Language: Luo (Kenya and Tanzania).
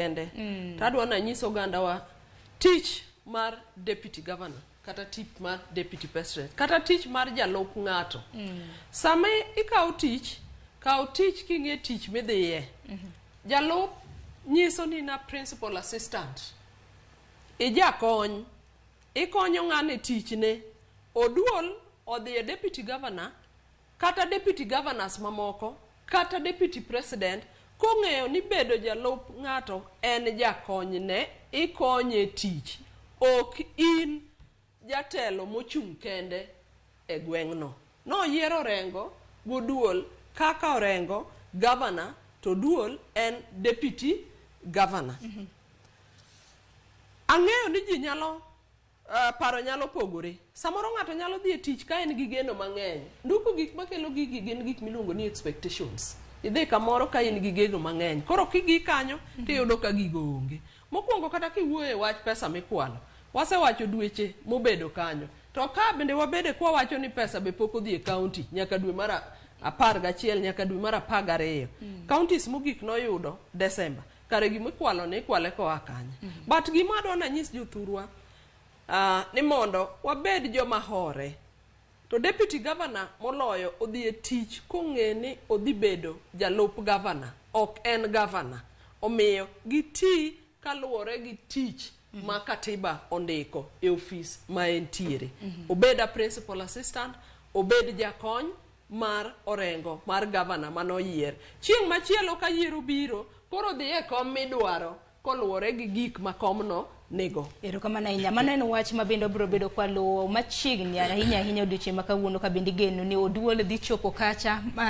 Kende to adwa nanyis ogandawa tich mar deputy governor kata tich mar deputy president kata tich mar jalup ng'ato. Sama ikawo tich, kaw tich king'e tich midhiye. Jalup nyiso ni na principal assistant, ijakony, ikonyo ng'ano e tichne. Oduol odhi e deputy governor kata deputy governors mamoko kata deputy president kong'eyo ni bedo jalup ng'ato en jakonyne, ikonye tich, ok in jatelo mochung' kende e gweng'no. Noyier Orengo goduol kaka Orengo governor to Oduol en deputy governor. Ang'eyo ni ji nyalo paro nyalo pogore. Samoro ng'ato nyalo dhi e tich ka en gi geno mang'eny. Nduku gik makelo gigi gin gik miluongo ni expectations. Idhi kamoro ka in gi geno mang'eny. Koro kigi kanyo tiyudo ka gigo onge. Mokwongo kata kiwuoyo e wach pesa mikwalo, wasewacho dweche mobedo kanyo. To ka bende wabede kwawacho ni pesa be pok odhi e county nyaka dwe mar 11 nyaka dwe mar 12. Counties mogik noyudo December. Kare gimikwalo ni ikwale koa kanye. But gima adwa nanyis jothurwa ni mondo wabed joma hore. To deputy governor moloyo odhi e tich kong'e ni odhi bedo jalup governor, ok en governor. Omiyo giti kaluwore gi tich ma katiba ondiko e ofis ma entiere. Obed a principal assistant, obed jakony mar Orengo mar governor manoyier. Chieng' machielo ka yiero biro, koro dhi e kom midwaro koluwore gi gik ma komno nigo. Erokamano ahinya. Mano en wach ma bende wabiro bedo kwaluwo machiegni ahinya ahinya odiochieng' ma kawuono ka bende igeno ni Oduol dhi chopo kacha mar.